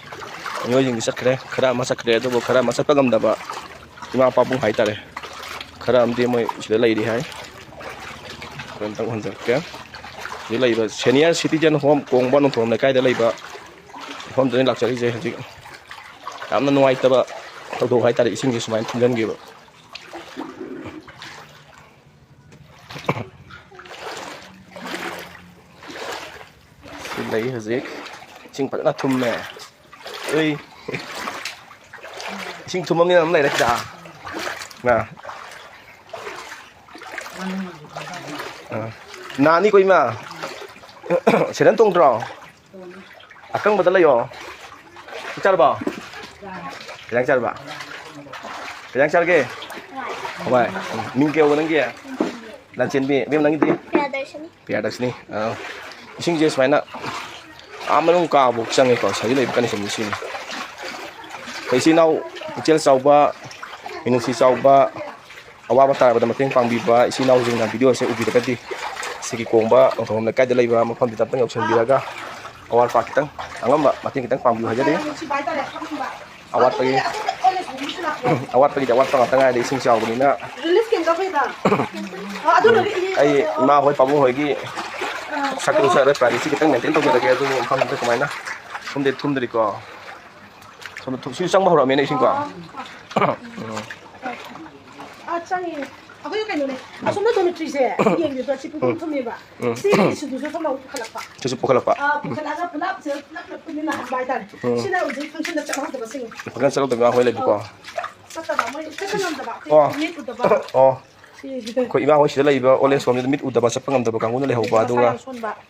ꯃꯤꯑꯣꯏꯁꯤꯡꯗꯤ ꯆꯠꯈ꯭ꯔꯦ꯫ ꯈꯔ ꯑꯃ ꯆꯠꯈ꯭ꯔꯦ, ꯑꯗꯨꯕꯨ ꯈꯔ ꯑꯃ ꯆꯠꯄ ꯉꯝꯗꯕ ꯏꯃꯥ ꯄꯥꯕꯨꯡ ꯍꯥꯏꯇꯥꯔꯦ꯫ ꯈꯔ ꯑꯃꯗꯤ ꯃꯣꯏ ꯁꯤꯗ ꯂꯩꯔꯤ ꯍꯥꯏ꯫ ꯑꯩꯈꯣꯏ ꯑꯝꯇꯪ ꯎꯍꯟꯖꯔꯛꯀꯦ꯫ ꯁꯤꯗ ꯂꯩꯕ senior citizen home ꯀꯣꯡꯕ ꯅꯣꯡꯊꯣꯡ ꯂꯩꯀꯥꯏꯗ ꯂꯩꯕ ꯃꯐꯝꯗꯨꯗ ꯂꯥꯛꯆꯔꯤꯁꯦ ꯍꯧꯖꯤꯛ꯫ ꯌꯥꯝꯅ ꯅꯨꯡꯉꯥꯏꯇꯕ ꯊꯧꯗꯣꯛ ꯍꯥꯏꯇꯥꯔꯦ, ꯏꯁꯤꯡꯁꯦ ꯁꯨꯃꯥꯏꯅ ꯊꯨꯝꯖꯤꯟꯈꯤꯕ꯫ ꯁꯤ ꯂꯩ ꯍꯧꯖꯤꯛ꯫ ꯏꯁꯤꯡ ꯐꯖꯅ ꯊꯨꯝꯃꯦ꯫ ꯎꯏ꯫ ꯏꯁꯤꯡ ꯊꯨꯝꯃꯝꯅꯤꯅ ꯑꯗꯨꯝ ꯂꯩꯔꯦ ꯁꯤꯗ꯫ ꯑꯥ꯫ ꯑꯥ꯫ ꯅꯥꯅꯤꯀꯣ ꯏꯃꯥ꯫ ꯁꯦꯟꯗꯟ ꯇꯣꯡꯗ꯭ꯔꯣ? ꯑꯀꯪꯕꯗ ꯂꯩꯌꯣ꯫ ꯆꯥꯛ ꯆꯥꯔꯕꯣ? ꯀꯩ ꯏꯟꯖꯥꯡ ꯆꯥꯔꯕ? ꯀꯩ ꯏꯟꯖꯥꯡ ꯆꯥꯔꯒꯦ? ꯍꯋꯥꯏ꯫ ꯎꯝ, ꯃꯤꯡ ꯀꯩ ꯀꯧꯕ ꯅꯪꯒꯤ? ꯂꯟꯆꯦꯟꯕꯤ꯫ ꯏꯕꯦꯝ, ꯅꯪꯒꯤꯗꯤ? ꯄ꯭ꯔꯤꯌꯥꯗꯔꯁꯤꯅꯤ꯫ ꯄ꯭ꯔꯤꯌꯥꯗꯔꯁꯤꯅꯤ꯫ ꯑꯥ꯫ ꯏꯁꯤꯡꯁꯦ ꯁꯨꯃꯥꯏꯅ ꯑꯥ ꯃꯅꯨꯡ ꯀꯥꯕꯨꯛ ꯆꯪꯉꯦꯀꯣ, ꯁꯤꯗ ꯂꯩꯕ conditionꯁꯦ ꯁꯤꯅꯤ꯫ ꯑꯩꯈꯣꯏ ꯏꯆꯤꯜ ꯏꯅꯥꯎ ꯄꯨꯛꯆꯦꯜ ꯆꯥꯎꯕ, ꯃꯤꯅꯨꯡꯁꯤ ꯆꯥꯎꯕ, ꯑꯋꯥꯕ ꯇꯥꯔꯕꯗ ꯃꯇꯦꯡ ꯄꯥꯡꯕꯤꯕ ꯏꯆꯤꯜ ꯏꯅꯥꯎꯁꯤꯡꯅ videoꯁꯦ ꯎꯕꯤꯔꯒꯗꯤ, ꯁꯤꯒꯤ ꯀꯣꯡꯕ ꯅꯣꯡꯊꯣꯡ ꯂꯩꯀꯥꯏꯗ ꯂꯩꯕ ꯃꯐꯝꯁꯤꯗ ꯑꯝꯇꯪ ꯌꯧꯁꯤꯟꯕꯤꯔꯒ, ꯑꯋꯥꯠ ꯑꯄꯥ ꯈꯤꯇꯪ, ꯑꯉꯝꯕ ꯃꯇꯦꯡ ꯈꯤꯇꯪ ꯄꯥꯡꯕꯤꯌꯨ ꯍꯥꯏꯖꯔꯤ꯫ ꯑꯋꯥꯠꯄꯒꯤ, ꯑꯋꯥꯠꯄꯒꯤꯗꯤ ꯑꯋꯥꯠꯄ ꯉꯥꯛꯇ ꯉꯥꯏꯔꯦ, ꯏꯁꯤꯡ ꯆꯥꯎꯕꯅꯤꯅ꯫ ꯑꯩ ꯏꯃꯥ ꯍꯣꯏ, ꯄꯥꯕꯨꯡ ꯍꯣꯏꯒꯤ ꯁꯛꯇꯨ ꯁꯔ privacy ꯈꯤꯇꯪ maintain ꯇꯧꯖꯔꯒꯦ꯫ ꯑꯗꯨꯕꯨ ꯃꯐꯝꯁꯤꯗ ꯀꯃꯥꯏꯅ ꯊꯨꯝꯗꯦ, ꯊꯨꯝꯗ꯭ꯔꯤꯀꯣ꯫ ꯁꯣꯝꯗ ꯊꯨꯝ-, ꯁꯤ ꯆꯪꯕ ꯍꯧꯔꯛꯑꯝꯃꯦꯅꯦ ꯏꯁꯤꯡꯀꯣ꯫ ꯎꯝ꯫ ꯑ, ꯆꯪꯉꯦ꯫ ꯑꯩꯈꯣꯏ ꯀꯩꯅꯣꯅꯦ꯫ ꯑꯁꯣꯝꯗ dormitoryꯁꯦ ꯌꯦꯡꯕꯤꯕ ꯁꯤ ꯄꯨꯡꯊꯨꯝ ꯎꯝ꯫ ꯊꯨꯝꯃꯦꯕ꯫ ꯎꯝ꯫ ꯁꯤ ꯁꯤꯡꯖꯨꯁꯨ ꯁꯣꯝꯗ ꯑꯃꯨꯛ ꯄꯨꯈꯠꯂꯛꯄ꯫ ꯁꯤꯁꯨ ꯄꯨꯈꯠꯂꯛꯄ꯫ ꯑ, ꯄꯨꯈꯠꯂꯛꯑꯒ ꯄꯨꯂꯞꯁꯦ ꯄꯨꯂꯞ ꯄꯨꯂꯞ ꯄꯨꯟꯃꯤꯟꯅꯍꯟꯕ ꯍꯥꯏꯇꯥꯔꯦ꯫ ꯎꯝ꯫ ꯁꯤꯅ ꯍꯧꯖꯤꯛ functionꯗ ꯆꯠꯍꯧꯗꯕꯁꯤꯡ꯫ Function ꯆꯠꯍꯧꯗꯕ ꯑꯉꯥꯡ ꯍꯣꯏ ꯂꯩꯕꯀꯣ꯫ ꯆꯠꯇꯕ, ꯃꯣꯏ ꯆꯠꯄ ꯉꯝꯗꯕ꯫ ꯑꯣ꯫ ꯃꯤꯠ ꯎꯗꯕ꯫ ꯑꯣ꯫ ꯑꯩꯈꯣꯏ ꯏꯃꯥ ꯍꯣꯏ ꯁꯤꯗ ꯂꯩꯕ old age homeꯗ ꯃꯤꯠ ꯎꯗꯕ, ꯆꯠꯄ ꯉꯝꯗꯕ ꯀꯥꯡꯕꯨꯅ ꯂꯩꯍꯧꯕ, ꯑꯗꯨꯒ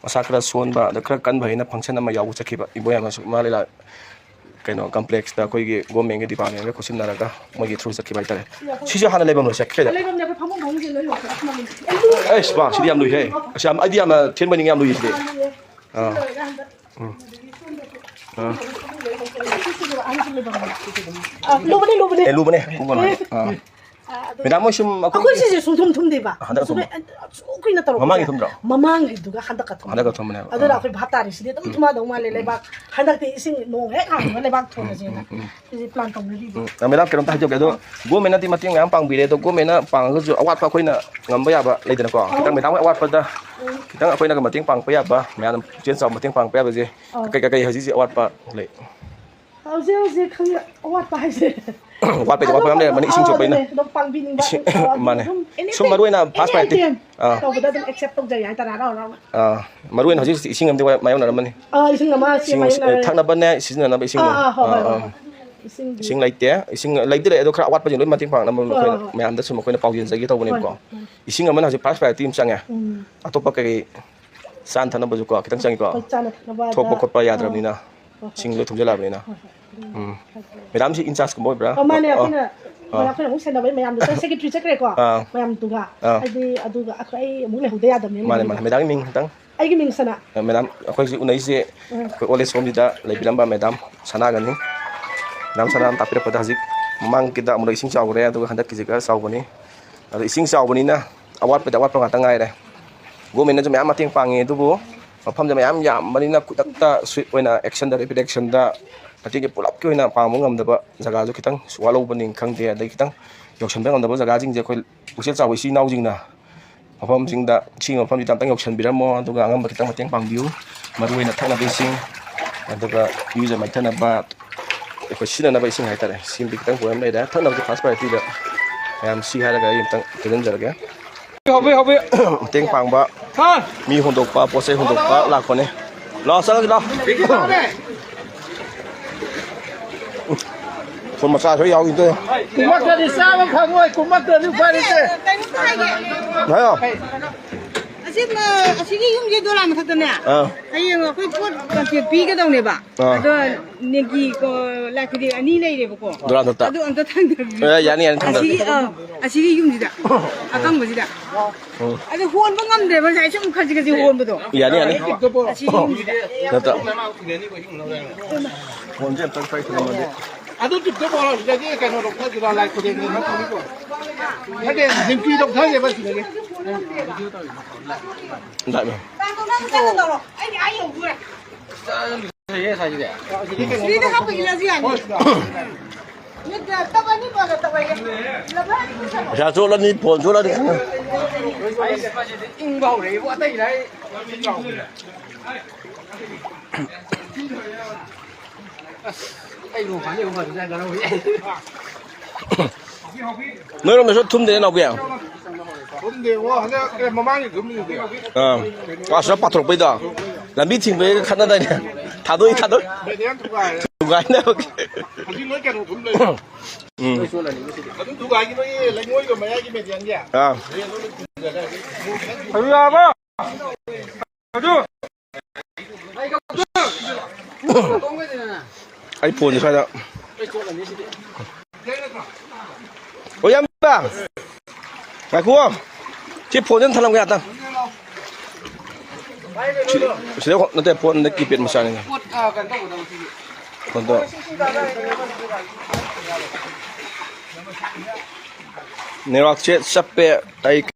ꯃꯁꯥ ꯈꯔ ꯁꯣꯟꯕ, ꯑꯗ ꯈꯔ ꯀꯟꯕ ꯍꯩꯅ function ꯑꯃ ꯌꯥꯎꯕ ꯆꯠꯈꯤꯕ ꯏꯕꯣꯌꯥꯏꯃꯁꯨ, ꯃꯥ ꯂꯤꯂꯥ ꯀꯩꯅꯣ complexꯇ ꯑꯩꯈꯣꯏꯒꯤ governmentꯒꯤ departmentꯒ ꯈꯨꯠꯁꯤꯟꯅꯔꯒ ꯃꯣꯏꯒꯤ through ꯆꯠꯈꯤꯕ ꯍꯥꯏꯇꯥꯔꯦ꯫ ꯁꯤꯁꯨ ꯍꯥꯟꯅ ꯂꯩꯐꯝ ꯂꯣꯏ ꯆꯠꯈ꯭ꯔꯦꯗ꯫ ꯂꯩꯐꯝꯅꯦ, ꯑꯩꯈꯣꯏ ꯐꯃꯨꯡ ꯐꯃꯨꯡꯁꯦ ꯂꯣꯏ ꯂꯧꯊꯣꯛꯑꯦ꯫ ꯑꯩꯁ ꯄꯥ, ꯁꯤꯗꯤ ꯌꯥꯝ ꯂꯨꯏꯍꯦ꯫ ꯑꯁ, ꯌꯥꯝ, ꯑꯩꯗꯤ ꯌꯥꯝꯅ ꯊꯦꯟꯕꯅꯤ, ꯌꯥꯝ ꯂꯨꯏ ꯁꯤꯗꯤ꯫ ꯑꯥ꯫ ꯎꯝ꯫ ꯑꯥ꯫ ꯑ, ꯂꯨꯕꯅꯦ, ꯂꯨꯕꯅꯦ꯫ ꯑꯦ, ꯂꯨꯕꯅꯦ, ꯈꯣꯡꯒꯣꯟ ꯍꯥꯏꯕ꯫ ꯑꯥ꯫ ꯑꯗꯨ ꯃꯦꯗꯥꯝ ꯍꯣꯏ ꯁꯨꯝ ꯑꯩꯈꯣꯏ ꯑꯩꯈꯣꯏ ꯁꯤꯁꯦ ꯁꯨꯡꯊꯨꯝ ꯊꯨꯝꯗꯦꯕ꯫ ꯍꯟꯗꯛ ꯁꯨꯡꯊꯨꯝ-, ꯊꯨꯝꯕ꯫ ꯑꯁꯨꯛ ꯀꯨꯏꯅ ꯇꯧꯔꯛꯄꯁꯦ꯫ ꯃꯃꯥꯡꯒꯤ ꯊꯨꯝꯗ꯭ꯔꯣ? ꯃꯃꯥꯡꯒꯤꯗꯨꯒ ꯍꯟꯗꯛꯀ ꯊꯨꯝꯕ꯫ ꯍꯟꯗꯛꯀ ꯊꯨꯝꯕꯅꯦꯕ꯫ ꯑꯗꯨꯅ ꯑꯥ꯫ ꯑꯩꯈꯣꯏ ꯚꯥꯞ ꯇꯥꯔꯤꯁꯤꯗꯤ ꯑꯗꯨꯝ ꯎꯝ꯫ ꯊꯨꯝꯃꯗꯧ ꯃꯥꯜꯂꯦ, ꯂꯩꯕꯥꯛ꯫ ꯍꯟꯗꯛꯇꯤ ꯏꯁꯤꯡ ꯅꯣꯡ ꯍꯦꯛ ꯍꯥꯡꯕꯒ ꯂꯩꯕꯥꯛ ꯊꯣꯜꯂꯁꯦꯅ꯫ ꯎꯝ, ꯎꯝ, ꯎꯝ꯫ ꯁꯤꯁꯦ plan ꯇꯧꯅꯔꯤꯕ꯫ ꯎꯝ, ꯑ, ꯃꯦꯗꯥꯝ, ꯀꯩꯅꯣꯝꯇ ꯍꯥꯏꯖꯧꯒꯦ꯫ ꯑꯗꯣ governmentꯅꯗꯤ ꯃꯇꯦꯡ ꯃꯌꯥꯝ ꯄꯥꯡꯕꯤꯔꯦ꯫ ꯑꯗꯣ governmentꯅ ꯄꯥꯡꯉꯒꯁꯨ ꯑꯋꯥꯠꯄ ꯑꯩꯈꯣꯏꯅ ꯉꯝꯕ ꯌꯥꯕ ꯂꯩꯗꯅꯀꯣ? ꯈꯤꯇꯪ ꯑꯧ꯫ ꯃꯦꯗꯥꯝ ꯍꯣꯏ ꯑꯋꯥꯠꯄꯗ ꯎꯝ꯫ ꯈꯤꯇꯪ ꯑꯩꯈꯣꯏꯅꯒ ꯃꯇꯦꯡ ꯄꯥꯡꯕ ꯌꯥꯕ, ꯃꯌꯥꯝꯅ ꯄꯨꯛꯆꯦꯜ ꯆꯥꯎꯕ ꯃꯇꯦꯡ ꯄꯥꯡꯕ ꯌꯥꯕꯁꯦ ꯑꯧ꯫ ꯀꯩ, ꯀꯩ, ꯀꯩ ꯍꯧꯖꯤꯛ ꯍꯧꯖꯤꯛ ꯑꯋꯥꯠꯄ ꯂꯩ? ꯍꯧꯖꯤꯛ ꯍꯧꯖꯤꯛ ꯈꯪꯗꯦ, ꯑꯋꯥꯠꯄ ꯍꯥꯏꯁꯦ꯫ ꯑꯋꯥꯠꯄꯩꯗꯤ ꯑꯋꯥꯠꯄ ꯃꯌꯥꯝ ꯂꯩꯔꯝꯃꯅꯤ, ꯏꯁꯤꯡ ꯑꯗꯨꯝ ꯆꯣꯠꯄꯅꯤꯅ꯫ ꯑꯗꯨꯅꯦ, ꯑꯗꯨꯝ ꯄꯥꯡꯕꯤꯅꯤꯡꯕ, ꯏꯁꯤꯡ, ꯑ, ꯃꯥꯅꯦ꯫ ꯑꯗꯨꯝ ꯁꯨꯝ anything, ꯃꯔꯨ ꯑꯣꯏꯅ first any priority꯫ Item ꯑꯥ꯫ ꯇꯧꯕꯗ ꯑꯗꯨꯝ accept ꯇꯧꯖꯩ ꯍꯥꯏꯇꯥꯔꯦ, ꯍꯔꯥꯎ ꯍꯔꯥꯎꯅ꯫ ꯑꯥ, ꯃꯔꯨ ꯑꯣꯏꯅ ꯍꯧꯖꯤꯛ ꯍꯧꯖꯤꯛ ꯏꯁꯤꯡ ꯑꯃꯗꯤ ꯋꯥ-, ꯃꯥꯌꯣꯛꯅꯔꯝꯃꯅꯤ꯫ ꯑꯥ, ꯏꯁꯤꯡ ꯑꯃ ꯁꯤ ꯏꯁꯤꯡ, ꯑꯦ, ꯃꯥꯌꯣꯛꯅꯔꯦ꯫ ꯊꯛꯅꯕꯅꯦ, ꯁꯤꯖꯤꯟꯅꯅꯕ ꯏꯁꯤꯡꯗꯣ꯫ ꯑꯥ, ꯑꯥ, ꯍꯣꯏ, ꯑꯥ, ꯍꯣꯏ, ꯑꯥ꯫ ꯍꯣꯏ꯫ ꯏꯁꯤꯡꯗꯤ ꯏꯁꯤꯡ ꯂꯩꯇꯦ꯫ ꯏꯁꯤꯡ ꯂꯩꯕꯨꯗꯤ ꯂꯩ, ꯑꯗꯣ ꯈꯔ ꯑꯋꯥꯠꯄꯁꯤꯡ ꯂꯣꯏ ꯃꯇꯦꯡ ꯄꯥꯡꯅꯕ ꯍꯣꯏ, ꯑꯩꯈꯣꯏꯅ ꯍꯣꯏ, ꯍꯣꯏ꯫ ꯃꯌꯥꯝꯗ ꯁꯨꯝ ꯑꯩꯈꯣꯏꯅ ꯄꯥꯎꯖꯦꯜ ꯆꯦꯟꯖꯒꯦ ꯍꯣꯏ, ꯇꯧꯕꯅꯦꯕꯀꯣ꯫ ꯍꯣꯏ꯫ ꯏꯁꯤꯡ ꯑꯃꯅ ꯍꯧꯖꯤꯛ first priority ꯑꯃ ꯆꯪꯉꯦ꯫ ꯎꯝ꯫ ꯑꯇꯣꯞꯄ ꯀꯩꯀꯩ ꯆꯥꯅ ꯊꯛꯅꯕꯁꯨ ꯀꯣ ꯈꯤꯇꯪ ꯆꯪꯉꯤꯀꯣ꯫ ꯑꯩꯈꯣꯏ ꯆꯥꯅ ꯊꯛꯅꯕꯗ, ꯊꯣꯛꯄ ꯈꯣꯠꯄ ꯑꯥ꯫ ꯌꯥꯗ꯭ꯔꯕꯅꯤꯅ꯫ ꯍꯣꯏ, ꯍꯣꯏ꯫ ꯏꯁꯤꯡ ꯂꯣꯏ ꯊꯨꯝꯖꯤꯜꯂꯛꯑꯕꯅꯤꯅ꯫ ꯍꯣꯏ, ꯍꯣꯏ꯫ ꯑꯗꯨꯝ ꯎꯝ꯫ ꯐꯖꯅ ꯃꯦꯗꯥꯝꯁꯤ in chargeꯀꯨꯝꯕ ꯑꯣꯏꯕ꯭ꯔꯥ? ꯑꯣ, ꯃꯥꯅꯦ, ꯑꯣ, ꯑꯩꯈꯣꯏꯅ, ꯑꯥ꯫ ꯑꯩꯈꯣꯏꯅ ꯑꯃꯨꯛ ꯁꯦꯟꯅꯕꯩ ꯃꯌꯥꯝꯗꯣ, secretary ꯆꯠꯈ꯭ꯔꯦꯀꯣ꯫ ꯑꯥ꯫ ꯃꯌꯥꯝꯗꯨꯒ꯫ ꯑꯥ꯫ ꯍꯥꯏꯗꯤ, ꯑꯗꯨꯒ ꯑꯩꯈꯣꯏ, ꯑꯩ ꯑꯃꯨꯛ ꯂꯩꯍꯧꯗ ꯌꯥꯗꯕꯅꯤꯅ ꯃꯥꯅꯦ, ꯂꯩꯍꯧꯗ꯫ ꯃꯥꯅꯦ꯫ ꯃꯦꯗꯥꯝꯒꯤ ꯃꯤꯡ ꯈꯤꯇꯪ? ꯑꯩꯒꯤ ꯃꯤꯡ ꯁꯅꯥ꯫ ꯑ, ꯃꯦꯗꯥꯝ, ꯑꯩꯈꯣꯏ ꯍꯧꯖꯤꯛ ꯎꯅꯩꯁꯦ ꯎꯝ꯫ ꯑꯩꯈꯣꯏ old age homeꯁꯤꯗ ꯂꯩꯕꯤꯔꯝꯕ ꯃꯦꯗꯥꯝ ꯁꯅꯥꯒꯅꯤ꯫ ꯃꯦꯗꯥꯝ ꯁꯅꯥꯅ ꯇꯥꯛꯄꯤꯔꯛꯄꯗ ꯍꯧꯖꯤꯛ ꯃꯃꯥꯡꯒꯤꯗ ꯑꯃꯨꯛ ꯏꯁꯤꯡ ꯆꯥꯎꯈ꯭ꯔꯦ, ꯑꯗꯨꯒ ꯍꯟꯗꯛꯀꯤꯁꯤꯒ ꯆꯥꯎꯕꯅꯤ꯫ ꯑꯗꯣ ꯏꯁꯤꯡ ꯆꯥꯎꯕꯅꯤꯅ ꯑꯋꯥꯠꯄꯗꯤ ꯑꯋꯥꯠꯄ ꯉꯥꯛꯇ ꯉꯥꯏꯔꯦ꯫ Governmentꯅꯁꯨ ꯃꯌꯥꯝ ꯃꯇꯦꯡ ꯄꯥꯡꯉꯤ, ꯑꯗꯨꯕꯨ ꯃꯐꯝꯗ ꯃꯌꯥꯝ ꯌꯥꯝꯕꯅꯤꯅ ꯈꯨꯗꯛꯇ swift ꯑꯣꯏꯅ actionꯗ, rapid actionꯗ ꯃꯇꯦꯡꯁꯦ ꯄꯨꯂꯞꯀꯤ ꯑꯣꯏꯅ ꯄꯥꯡꯕ ꯉꯝꯗꯕ ꯖꯒꯥꯁꯨ ꯈꯤꯇꯪ ꯋꯥꯠꯍꯧꯕꯅꯤ ꯈꯪꯗꯦ, ꯑꯗꯩ ꯈꯤꯇꯪ ꯌꯧꯁꯤꯟꯕ ꯉꯝꯗꯕ ꯖꯒꯥꯁꯤꯡꯁꯦ ꯑꯩꯈꯣꯏ ꯄꯨꯛꯆꯦꯜ ꯆꯥꯎꯕ ꯏꯆꯤꯜ ꯏꯅꯥꯎꯁꯤꯡꯅ ꯃꯐꯝꯁꯤꯡꯗ ꯏꯁꯤꯡ ꯃꯐꯝꯁꯤꯗ ꯑꯝꯇꯪ ꯌꯧꯁꯤꯟꯕꯤꯔꯝꯃꯣ, ꯑꯗꯨꯒ ꯑꯉꯝꯕ ꯈꯤꯇꯪ ꯃꯇꯦꯡ ꯄꯥꯡꯕꯤꯌꯨ꯫ ꯃꯔꯨꯑꯣꯏꯅ ꯊꯛꯅꯕ ꯏꯁꯤꯡ, ꯑꯗꯨꯒ ꯏꯔꯨꯖ ꯃꯥꯏꯊꯅꯕ, ꯑꯩꯈꯣꯏ ꯁꯤꯖꯤꯟꯅꯅꯕ ꯏꯁꯤꯡ ꯍꯥꯏꯇꯥꯔꯦ, ꯁꯤꯃꯗꯤ ꯈꯤꯇꯪ ꯄ꯭ꯔꯣꯕ꯭ꯂꯦꯝ ꯂꯩꯔꯦ꯫ ꯊꯛꯅꯕꯗꯤ first priorityꯗ ꯃꯌꯥꯝ ꯁꯤ ꯍꯥꯏꯔꯒ ꯑꯩ ꯑꯝꯇꯪ ꯊꯤꯖꯤꯟꯖꯔꯒꯦ꯫ ꯍꯧꯕꯤ, ꯍꯧꯕꯤ꯫ ꯃꯇꯦꯡ ꯄꯥꯡꯕ, ꯁꯥꯔ! ꯃꯤ ꯍꯣꯟꯗꯣꯛꯄ, ꯄꯣꯠ ꯆꯩ ꯍꯣꯟꯗꯣꯛꯄ ꯂꯥꯛꯄꯅꯦ꯫ ꯂꯥꯛꯑꯣ, ꯆꯪꯉꯁꯤ ꯂꯥꯛꯑꯣ꯫ ꯐꯣꯟ ꯃꯆꯥꯁꯨ ꯌꯥꯎꯏꯗꯣ꯫ ꯀꯨꯝꯃꯛꯇ꯭ꯔꯗꯤ ꯆꯥꯕ ꯐꯪꯉꯣꯏ, ꯀꯨꯝꯃꯛꯇ꯭ꯔꯗꯤ ꯎꯄꯥꯏ ꯂꯩꯇꯦ꯫ ꯀꯩꯅꯣꯝꯇ ꯍꯥꯏꯒꯦ꯫ ꯍꯥꯏꯌꯣ꯫ ꯑꯁꯤ, ꯑ, ꯑꯁꯤꯒꯤ ꯌꯨꯝꯁꯦ ꯗꯣꯂꯥꯟ ꯃꯊꯛꯇꯅꯦ꯫ ꯑꯥ꯫ ꯍꯌꯦꯡ ꯑꯩꯈꯣꯏ ꯄꯣꯠ ꯀꯟꯇꯦꯛ ꯄꯤꯒꯗꯧꯅꯦꯕ꯫ ꯑꯥ꯫ ꯑꯗꯣ ꯅꯦꯒꯤ ꯀꯣ-, ꯂꯥꯏ ꯈꯨꯗꯦꯡ ꯑꯅꯤ ꯂꯩꯔꯦꯕꯀꯣ꯫ ꯗꯣꯂꯥꯟ ꯃꯊꯛꯇ꯫ ꯑꯗꯨ ꯑꯝꯇ ꯊꯥꯡꯗꯕꯤꯌꯨ꯫ ꯑꯦ, ꯌꯥꯅꯤ, ꯌꯥꯅꯤ, ꯊꯥꯡꯗꯕꯤꯌꯨ꯫ ꯑꯁꯤꯒꯤ, ꯑ, ꯑꯁꯤꯒꯤ ꯌꯨꯝꯁꯤꯗ꯫ ꯑꯀꯪꯕꯁꯤꯗ꯫ ꯎꯝ꯫ ꯑꯗꯨ ꯍꯣꯟꯕ ꯉꯝꯗ꯭ꯔꯦꯕ, ꯉꯁꯥꯏ ꯁꯨꯝ ꯈꯖꯤꯛ ꯈꯖꯤꯛ ꯍꯣꯟꯕꯗꯣ꯫ ꯌꯥꯅꯤ, ꯌꯥꯅꯤ꯫ ꯑꯁꯤꯒꯤ ꯌꯨꯝꯁꯤꯗ꯫ ꯅꯠꯇ꯭ꯔ꯫ ꯐꯣꯟꯁꯦ ꯑꯝꯇꯪ ꯄꯥꯏꯁꯜꯂꯝꯃꯗꯤ꯫ ꯑꯗꯨ ꯇꯤꯞꯇꯣ ꯕꯣꯜ ꯍꯧꯖꯤꯛꯇꯤ ꯀꯩꯅꯣ ꯂꯧꯊꯈꯤꯕ ꯂꯥꯏ ꯈꯨꯗꯦꯡꯗꯣ ꯅꯠꯇ꯭ꯔꯣ? ꯅꯠꯇꯦ, ꯖꯤꯝꯀꯤ ꯂꯧꯊꯈꯤꯕ ꯁꯤꯗꯒꯤ꯫ ꯂꯥꯛꯑꯦ꯫ ꯁꯤꯗꯩꯗ ꯍꯥꯞꯄꯒꯤ ꯂꯥꯁꯤ ꯌꯥꯅꯤ꯫ ꯇꯞ ꯑꯅꯤ ꯄꯥꯜꯂꯦ, ꯇꯞ ꯑꯅꯤ꯫ ꯄꯩꯁꯥ ꯆꯣꯠꯂꯅꯤ, ꯐꯣꯟ ꯆꯣꯠꯂꯅꯤ꯫ ꯑꯩ ꯆꯠꯄꯁꯤꯗꯤ ꯏꯪꯕ ꯍꯧꯔꯛꯏꯕꯨ, ꯑꯇꯩ ꯂꯥꯏ꯫ ꯑꯁ, ꯑꯩ ꯅꯣꯡ ꯐꯥꯅꯤ ꯑꯃꯨꯛ ꯐꯖꯅ ꯆꯠꯅꯔꯧ ꯌꯥꯏ꯫ ꯅꯣꯏꯔꯣꯝꯗꯁꯨ ꯊꯨꯝꯗꯦꯅꯦ, ꯅꯥꯎꯕꯤ? ꯊꯨꯝꯗꯦ, ꯑꯣ, ꯍꯟꯗꯛ, ꯑꯦ, ꯃꯃꯥꯡꯒꯤ ꯊꯨꯝꯗꯨꯗꯤ꯫ ꯑꯥ, ꯑꯁ, ꯄꯥꯊꯣꯔꯛꯄꯩꯗꯣ? ꯂꯝꯕꯤ ꯊꯤꯡꯕꯩ ꯈꯠꯅꯗꯥꯏꯅꯦ? ꯊꯥꯗꯣꯛꯏ, ꯊꯥꯗꯣꯛꯏ꯫ ꯃꯦꯗꯤꯌꯥꯟ ꯊꯨꯒꯥꯏꯔꯦ꯫ ꯊꯨꯒꯥꯏꯅꯕꯒꯤ꯫ ꯍꯧꯖꯤꯛ ꯂꯣꯏ ꯀꯩꯅꯣ ꯊꯨꯝ ꯂꯩ꯫ ꯎꯝ꯫ ꯑꯗꯨꯝ ꯊꯨꯒꯥꯏꯈꯤ, ꯅꯣꯏꯒꯤ ꯂꯩꯉꯣꯏꯒ ꯃꯌꯥꯏꯒꯤ ꯃꯦꯗꯤꯌꯥꯟꯒꯤ꯫ ꯑꯥ꯫ ꯑꯗꯨ ꯌꯥꯔꯕꯣ? ꯑꯗꯨ꯫ ꯑꯩ ꯐꯣꯟꯁꯦ ꯁ꯭ꯋꯥꯏꯗ꯫ ꯑꯣ, ꯏꯌꯥꯝꯕ꯫ ꯉꯥꯏꯈꯣ꯫ ꯁꯤ ꯐꯣꯟꯁꯦ ꯑꯝ ꯊꯅꯝꯒꯦ ꯉꯥꯛꯇꯪ꯫ ꯁꯤ, ꯁꯤꯗ ꯅꯠꯇꯦ, ꯐꯣꯟꯗ ꯀꯤꯄꯦꯗ ꯃꯆꯥꯅꯤꯅ꯫ ꯐꯣꯟꯗꯣ꯫ ꯅꯦꯠꯋꯥꯛꯁꯦ ꯆꯞꯄꯦ꯫ ꯑꯩ